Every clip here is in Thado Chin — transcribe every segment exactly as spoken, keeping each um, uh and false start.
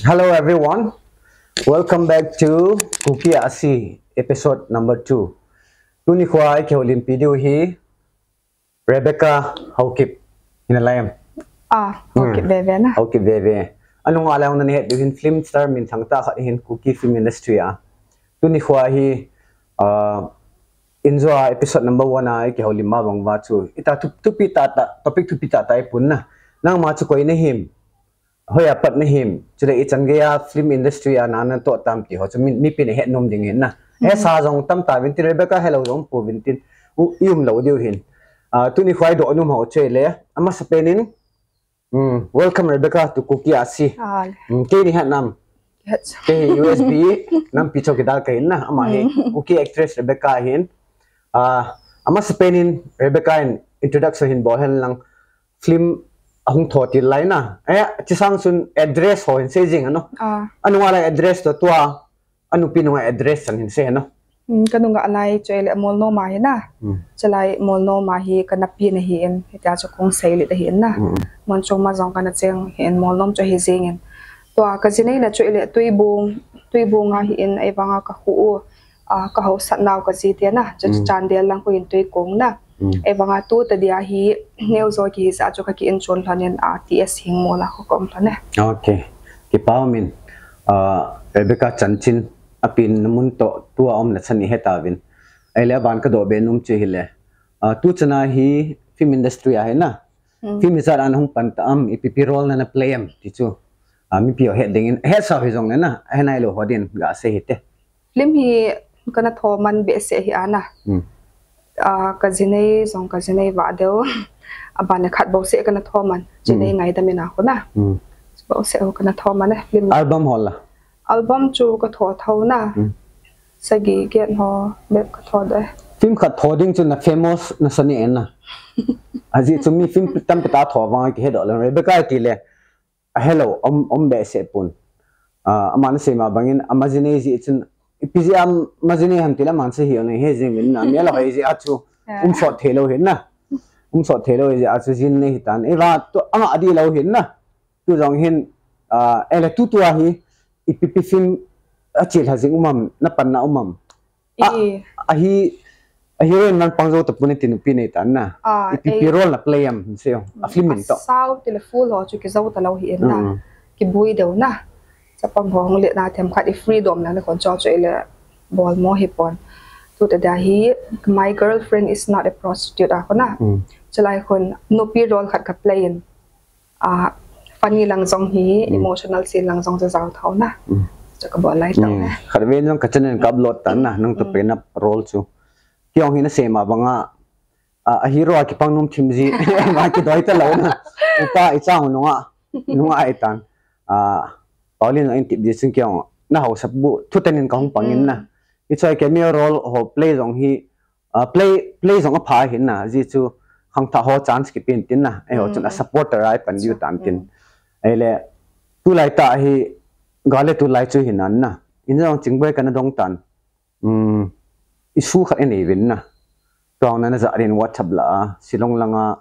Hello everyone, welcome back to Kuki Asi episode number two. Tuni khoa i kihoulimpi diu hi Rebecca Haokip hina lai em? Ah, Haokip veve na. Haokip veve. Anunga lai hung na het diu hin film star minthang tah khat hin Kuki film industry a. Tuni khoa hi uh, injoa episode number one a i kihoulim ma bang uva chu ita thupi tah tah, topic thupi tah tah i pun na. Nangma chu koi na him, hoiya pat na him, chule ichan geiya film industry a nana toh tam ti ho chu mi, mipi na het nom ding hin na. Hesa jong tam tauvin tin, Rebecca helou jong pouvin tin, i um lou diu hin. Uh, tuni khoa i doh nom ho chu le, amasapen in, mm, welcome Rebecca to Kuki Asi. Ah, Mm, kei nahet nam? het. Kei hi U S B nampi chowkidar kahi na, ama hi Kuki actress Rebecca ahin. Ah, amasapen in Rebecca in introduction hin bol hen lang, film ahung tho til lai na. Eh, chusang chun address ho hin sei jing ano. Ah, Anunga lai address toh tua, anupi nunga address chan hin sei ano. mm, kanunga lai chu le Molnom a hi na. Mm. Chulai Molnom a hi kanapi na hi in, hitia chu Khongsei le ta hi in na. Mm. Monchong ma jong kana cheng hi in, Molnom chu hi jing in. Tua kajinei na chu le Tuibung, Tuibung a hi in, ahivanga kakhu u, ah, kahaosat nau kaji te na. Chu chu Chandel lang khu in Tuikong na. Mm. Ahivanga tu ta dia hi, neo jo kihi sa chu kaki in chun lhon in, ah, T S Hingmol a khu ka um lhon e. Okay. Kipa um in, uh, Rebecca chanchin apen na mun toh tua umna chan i he tauvin. Ahile aban ka doh be nom chu hile, uh, tu chana hi film industry a hi na. Mm. Film ijat a na hung pan ta am, ipi pi role nana play am ti chu. Uh, mipi ho het ding in, hetsau hi jong le na, he nailou ho din ga sei hite. Film hi kana tho man behseh hi a na. Mm. Ah, kajinei jong kajinei va deu. Aban le khat bou seh kana tho man. Jinei ngaidam in a khu na. Mm. Bou seh ho kana tho man e film. Album ho la? Album chu ka tho tho na. Mm. Sagi get ho bep ka tho de. Film khat tho ding chu na famous na sa ni en na. Ajeh chu mi film tampi ta tho vang kihe doh lou. Rebecca ti le, a helou, um, um behseh pon. Ah, aman sei ma bangin, ama jinei jeh chun, ipi jeh a ama jinei ham ti le aman sei hi, he jing in na, mi a la hoi jeh a chu, Yeah. Um sot thei lou hin na. Um sot thei lou jeh a chu jin nei hi tan. Ahivang tu ama adih lou hin na. Tu jong hin, ah, ele tu tua hi, ipi pi film a chil ha jing um am, na pan na um am. Ah, I, ahi, ahi ren man pang jou ta pon tin pi nei tan na. Ah, Ipi pi ei. Role na play am, se yo. A film in to. Asao ti le full ho chu kijou ta lou hi in na. Mm. Kibui deu na. Chapang ho hung le na them khat i freedom lang le kon cho cho ile bol mo hi pon. Tu ta dia hi, My Girlfriend Is Not a Prostitute a khu na. Mm. Chulai khun nupi role khat ka play in. Ah, funny lang jong hi, emotional scene lang jong chu jao tho na. Mm. Chu ka bol lai tho Mm. na. Khat ven jong ka channel ka upload tan na, nang to pe na role chu. Kei jong hi na sei ma banga, ah, a hero a kipang nom thim ji, ma kidoi ta lou na. Upa i chang nunga, nunga ai tan. Ah, Pauline in tip ji sin kei jong, na hausa bu, thu ten in ka hung pang in na. I choi cameo role ho play jong hi, ah, play, play jong a pha hin na, ji chu khangthah ho chance kipen tin na, eiho chun a supporter ai pan diu tan tin. Ei le, tu lai ta hi, ga le tu lai chu hin an na. In jong Chingboi kana dong tan. Um, issue khat i nei vin na. Tuang na na ja rin WhatsApp la a, Shillong langa,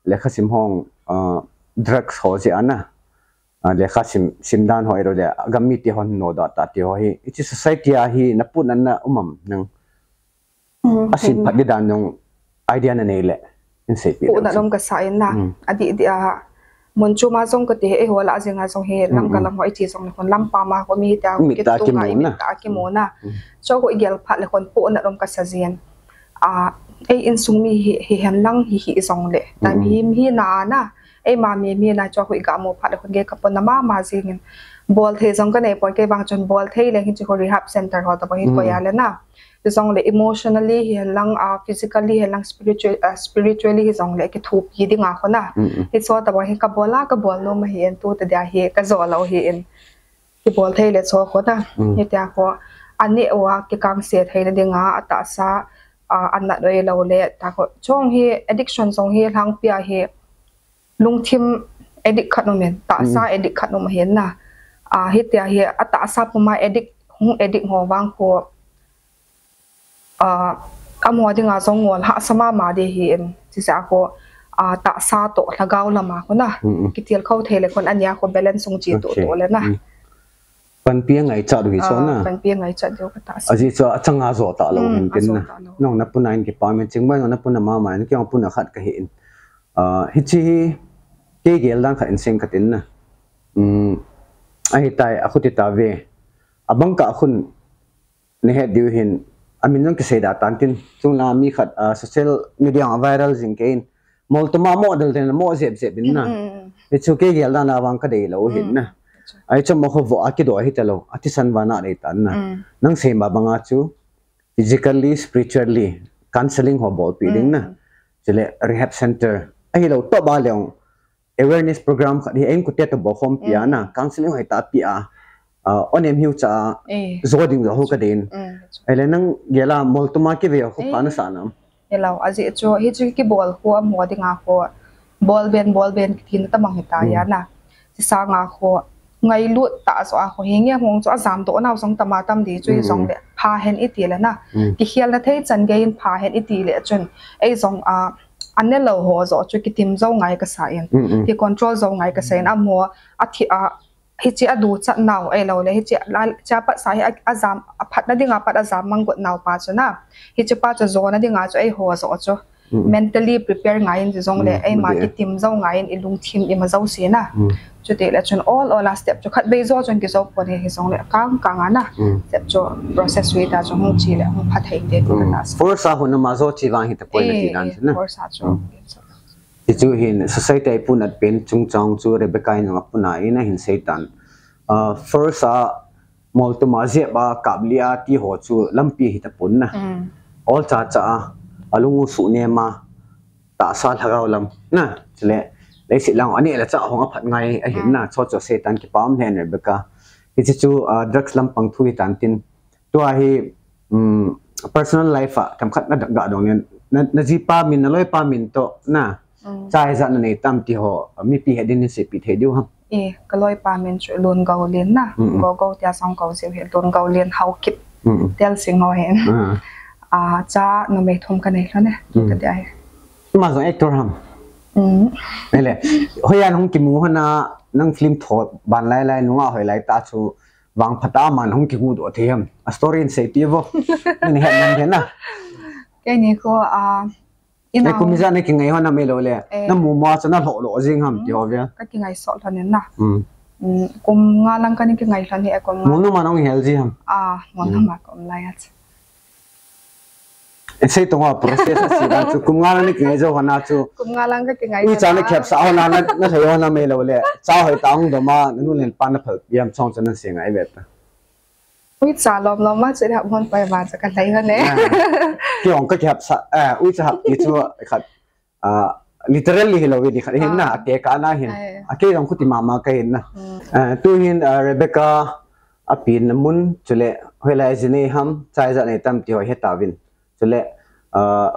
lekha sim hong, ah, drugs ho jeh a na. Ah, lekha sim, sim dan ho i ro le, gam mi ti hon no da ta ti ho hi. Ichi society a hi, na pun an na um am nang. Mm, A sin phat di dan jong idea na nei le, in sei pi. Pu na nom ka sa in na. Mm. Adih dih a, mun chu ma jong ka ti, eiho la jing a jong hi, lang ka lang ho i ti jong le khun lam pa ma ko mi ta, Mi ta kitung a kimu i mi na. Ta kimu na. Cho ko i gel phat le khun pu na nom ka sa jin. Ah, ei insung mi hi, hi hen lang hi hi jong le. Ta mi hi, hi na na. Ei ma mi, mi na cho ko i ga mu phat le khun ge ka pon na ma ma jing in. Bol thei jong ka nei pon kei vang chun bol thei le hin chi ko rehab center ho ta bo hi ko ya le na. Ti jong le emotionally hi lang, ah, physically hi lang, spiritual, ah, spiritually hi jong le kithupi ding a khun a. Mm, mm. Hi cho ta bo hi ka bol a, ka bol nom hi en tu ta dia hi ka jo lou hi en. Kibol thei le cho khun a. Mm. Hi tia ko a ne wa kikang se thei na ding a, a tahsa, ah, an na doi lou le ta ko. Chong hi addiction jong hi lang pia hi lungthim addict khat um in, tahsa addict khat um hi na. Ah, hi tia hi a tahsa puma addict, hung addict ho vang ko. Ah, amo ding a jong ngol hahsa ma ma di hi in, chi sa ko, ah, tahsa to lhagao lama ko na. Mm, mm. Kitil kho thei le kon ania ko balance sung chi to Okay. To le na. Mm. Panpi angaichat u hi chu na. Panpi angaichat diu kati. Ajeh chu achanga jo talou hin tin na. Nang na puna in kipah in, chingbai nang na puna mama in, kei puna khat kahi in. Hiche hi kei gel dan khat in seng katin na. Ahitai, akhuti tave. Abang kah khun nahet diu hin, amin jong kisei da tan tin. Chunglang mi khat social media a viral jing kei in. Moltoma model den mo jep jep in na. Hichu kei gel dan a vang kadei lou hin na. Ahi chu mo kho vo a kido ahi talou. Athisan vana dei tan na. Nang sei ma banga chu physically, spiritually, counseling ho bolpi ding na. Chule rehab center. Ahilou top a leng awareness program khat hi, inkote toh bolkhompi a na, counseling hoitah pia, onem hiu cha, jo ding jo ho kadei in. Ahile nang gel a moltoma kive ho khu pha nasa nam? Hello, ajeh chu, hichu kibol khu amaho dinga khu, bolben, bolben kiti na tamang hita ya na. Hiche sanga khu, ngailut tah jo a khu, hinge hung chu ajamdoh nau jong tama tam di chu, hijongle, pha hen iti le na. Kikhelna thei chan gei in pha hen iti le chun, ei jong a, anelou ho jo chu kitim jou ngai kasa in. Kicontrol jou ngai kasa in, amaho, athi a, hiche aduchat nau, ahilou le, hiche a, cha pat sa hi a, ajam, aphatna dinga pat ajam manggot nau pa chu na. Hiche pa chu jona dinga chu eiho jo chu. Mentally prepare ngai in hijongle, eima kitim jou ngai in, ilungthim ima jouse na. Chuti le chun ol ol a step chu khatvei jo chun kijo pon e hijongle, kang kang a na. Step chu process hui ta chu hung che le, hung pha thei te ti kati. Force a hung ama jo che vang hitapoi nati dan chu na. Force a chu. Hichu hin society a ipunat pen chungchang chu Rebecca in jong apuna in ahin sei tan. First a moltoma jep a kap li a ti ho chu lampi hitapon na. Ol chacha a, alung u suhnem a, tahsa lhagao lam na. Chule, leiset lang aneh le chah hung aphat ngai ahin na. Chu chu sei tan, kipa um lheh in Rebecca. Hiche chu drugs lampang thu hitan tin. Tua hi personal life a themkhat na ga dong le, na jipa min, na loipa min toh na, cha ijat nanei tam ti ho mipi het ding in seipeh thei diu ham? Kaloipa min chu Lungoulin na. Gogo tia jong kou jiu hi, Lungoulin Haokip. Telsing ho hin. Cha numei thum kanei lhon e. Kati ahi. Ama jong actor ham? Ahile, hoiya nahung kimu hon a, nang film tho ban lai lai, nungah hoi lai tah chu, vangphat a aman hung kihuhdoh thei ham? A story in seipeh vo. Nahet nam thei na. Keini khu, a, kum ijat nakingai hon ham ahilou le, namu ma chu nalhoh loh jing ham ti ho ve? Kakingai sot lhon in na. Kum nga lang kana kingai lhon hi, kum nga. Molnom a nahung hel ji ham? Molnom a kaum lai a chu. Sei tong a process a sei dan chu, kum nga lang nakingai jou hon a chu. Kum nga lang kakingai. Uicha nakhepsah hon a, nalhai hon ham ahilou le, cha hoitah a hung dom a, nanu le napa naphal pi ham chong chu nasei ngai ve ta. Uicha lom lom a chu hap hon pai ma chu kalhai hon e. Kei jong kakhepsah, uicha hap ti chu khat, literally hilou ve, di khat hin na, atekah na hin. Akei jong khuti mama kahin na. Tuhin Rebecca a penna mun, chule hoilai ji nei ham, cha ijat nei tam ti ho hetauvin. Chule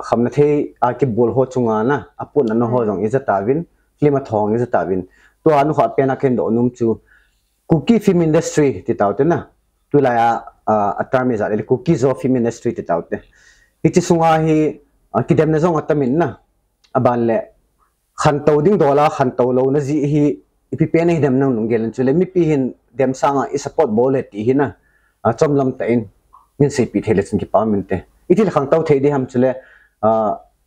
khamna thei a kibol ho chunga na, apunna ho jong ija tauvin, film a thong ija tauvin. Tua nukha pen a kahin doh nom chu Kuki film industry ti taute na. Tulai a, a term ijat le Kuki Zo film industry ti taute. Hiche sunga hi kidemna jong atam in na. Aban le khantou ding dol a khantou louna jeh hi ipi pen a hidem nang lunggel in, chule mipi hin dem sanga i support bol le ti hi na, chomlam tah in min seipeh thei le chun kipa um inte. Iti le khangtou thei ding ham chule,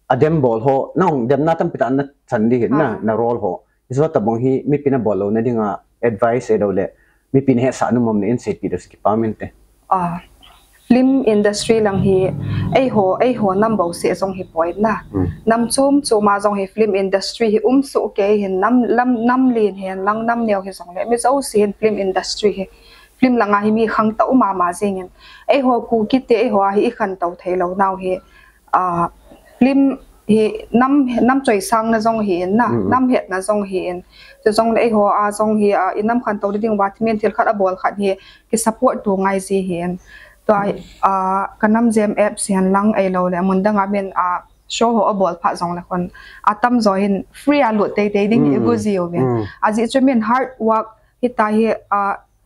adem bol ho, nang demna tampi tah nachan ding hin na, na role ho. Hijo tabang hi mipi nabol louna dinga advice ahilou le mipi nahetsah nom um le in seipeh ding chu kipa um inte. Film industry lang hi eiho, eiho nam bouseh jong hipoi na. Nam chom chom a jong hi film industry hi um soh kei hin, nam, nam len hen lang nam neo hijongle mi jouse hin film industry hi, film langa hi mi khangtou mama jeng in. Eiho Kuki te eiho a hi i khantou thei lou nau hi, film hi nam, nam choisangna jong hi in na, nam hetna jong hi in. Chujongle eiho a jong hi, i nam khantou ding uva thil khat abol khat hi ki support tu ngai ji hi in. Tua, ka nam jem apps hin lang ahilou le mun dang a min show ho abol phat jongle khun atamjo hin free a lut teitei ding hi i gu jiuvin. Ajeh chu min hard work hita hi,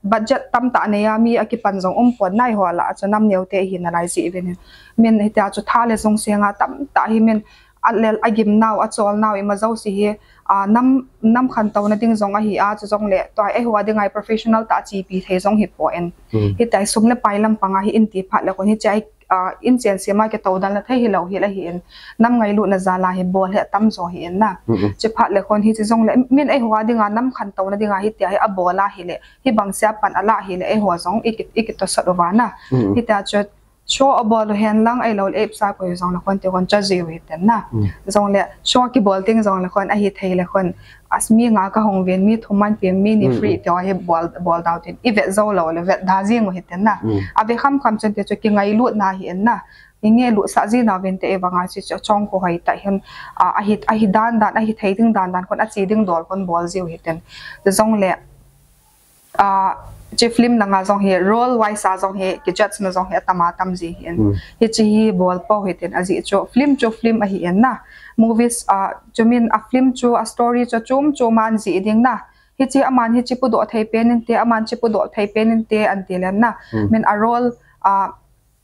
budget tamtah nei a mi akipan jong um pon nai ho lah a chu nam neo te hi nalai jeh uvin hin. Min hitia chu tha le jong senga tamtah hi min alel, agimnau, acholnau, ima jouse hi, ah, nam, nam khantouna ding jong ahi a, chujongle, tua eiho dinga professional tah a chepi thei jong hipon. Hmm. Hitia hi sum le pai lampanga hi in ti phat le khun hiche hi, ah, in chen sema kitoh dan la thei hilou hel ahin. Nam ngailutna jal a hi bol hi atam jo hi in na. Hmm. Hiche phat le khun hiche jongle, min eiho dinga nam khantouna dinga hitia hi abol ahile, hibang sia pan ala hile, eiho jong iki, ikitosot uva na. Hmm. Hitia chu, show abol u hen lang, ahilouleh ipsa koi jong le khun ti khun cha jiu hiten na. Hmm. Jongle, show kibol ding jong le khun, ahi thei le khun, as mi nga kahung uvin, mi thum man pi, mi ni free ti hi bol, bol dau tin. I vet jou lou le, vet da jing u hiten na. Hmm. Ave kham kham chun ti chu kingailutna hi in na. Inge lut sah ji nauvin te i vanga chi chu chong ko hoi ta hin, ah, ahi, ahi dan dan, ahi thei ding dan dan khun, achi ding dol khun bol jiu hiten. Chujongle, ah, hiche film langa jong hi, role wise a jong hi, ki judge na jong hi, atam atam ji hin. Hmm. Hiche hi bol pou hiten, ajeh chu, film chu film ahi in na. Movies, ah, chu min a film chu, a story chu, chom chom a an jih ding na. Hiche aman hiche pudoh thei pen inte, aman hiche pudoh thei pen inte, an ti lem na. Hmm. Min a role, ah,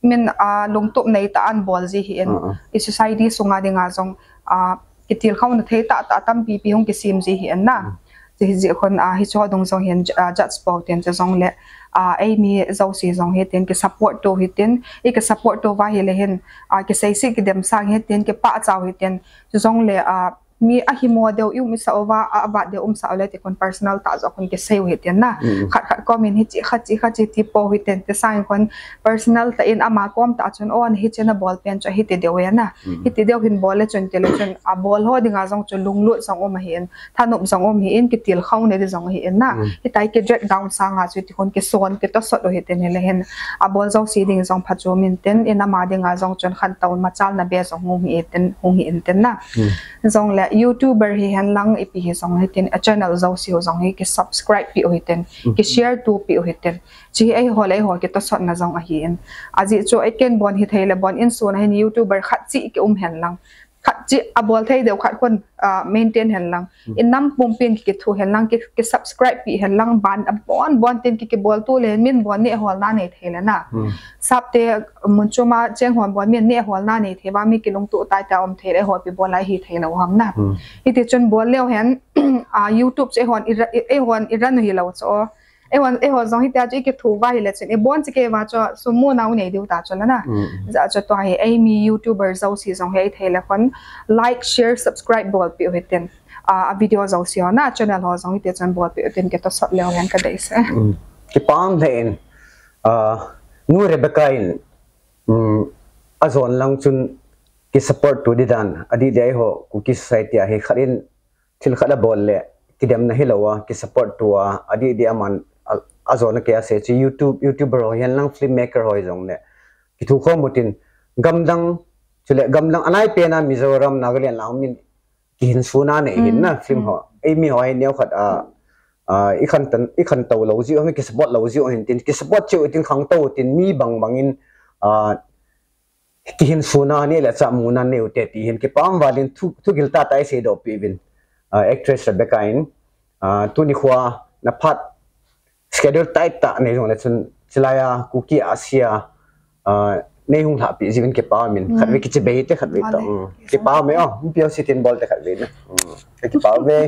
min, ah, lungtup nei tah a an bol ji hi in. Ah, ah. I society sunga dinga jong, ah, kitilkhouna thei tah tah tampi pi hung kisem ji hi in na. Hmm. Chu hi jeh khun, ah, hiche ho dung jong hin, ah, judge pou tin chujongle, ah, eimi jouse jong hitin ki support to hitin, iki support to uva hile hin, ah, kiseiset kidem sang hitin, kipahcha u hitin, chujongle, ah, mi ahi mo deu i um sah uva, a, avat deu um sah u le ti khun personal tah joh khun kisei u hitin na. Mm. Khat khat comment hiche, khat hiche, khat hiche ti pou hitin, ti sang khun personal tah in ama kom tah chun, o, hiche nabol pen chu hiti deu e na. Mm. Hiti deu hin bol le chun ti le chun, abol ho dinga jong chu lunglut jong um ahi in, thanop jong um ahi in, kitilkhouna ding jong ahi in na. Mm. Hitia hi ki drag down sanga chu ti khun kison, kitosot u hitin hile hin, abol jouse ding jong phatchom intin, in ama dinga jong chun khantou machalna be jong hung hi intin, hung hi intin na. Hmm. Jongle YouTuber hi hen lang ipi hi jong hitin, a channel jouse u jong hi ki subscribe pi u hitin, hmm, ki share to pi u hitin. Hiche hi eiho le eiho kitosotna jong ahi in. Ajeh chu eiken bon hithei le bon in sun a hin YouTuber khat cheh ki um hen lang. Khat cheh abol thei deu khat khun, ah, maintain hen lang. Hmm. In nam pumpin ki, kithu hen lang, ki, ki subscribe pi hen lang, ban abon bon tin ki, kibol to le min bon neh holna nei thei le na. Hmm. Sapte mun chom a cheng hon bon min neh holna nei thei uva mi kilungtoh tai ta um thei le eiho ipi bol a hi thei lou ham na. Hmm. Hiti chun bol leu hen, ah, YouTube chu eihon i ra-, eihon i run u hilou chu. Eihon, eiho jong hitia chu i kithu uva hile chun, i bon cheh kei uva chu, sum muna u nei diu ta chu la na. Mm. Hijeh chun tua hi, eimi YouTuber jouse jong hi i thei le khun, like, share, subscribe bol pi u hitin. Ah, a video jouse ho na, channel ho jong hiti chun bol pi u hitin, kitosot leu hen ka deisah. Mm. Kipah lheh in, ah, Nu Rebecca in, mm, ajon lang chun ki support to di dan, adeh deh eiho, Kuki society a hi khat in, thil khat abol le, kidemna hilou a, ki support to a, adeh deh aman, a, ajona kei a sei chu YouTube, YouTuber ho hihen lang, filmmaker ho hijongle. Kithukhom u hitin, gamdang, chule gamdang anai pen a Mizoram, Nagaland lang min, kihinsona nei hin na, hmm, film ho. Hmm. Eimi ho hi neo khat a, a, i khantan, i khantou lou jiu, mi ki support lou jiu hin tin, ki support cheh u hitin khangtou u hitin, mi bang bang in, a, kihinsona nei le chamuna nei u te ti hin kipah val in thu, thugil tah tah i seidoh peh uvin. Ah, actress Rebecca in, ah, tuni khoa na phat schedule tight tah nei jongle chun chulai a Kuki Asia, ah, nei hung lhah peh jiuvin kipah umin. Mm. Khatvei kichibai te khatvei to. Vale. Mm. Kipah ume o, mi pio sitin bol te khatvei na. Mm. Kipah uve.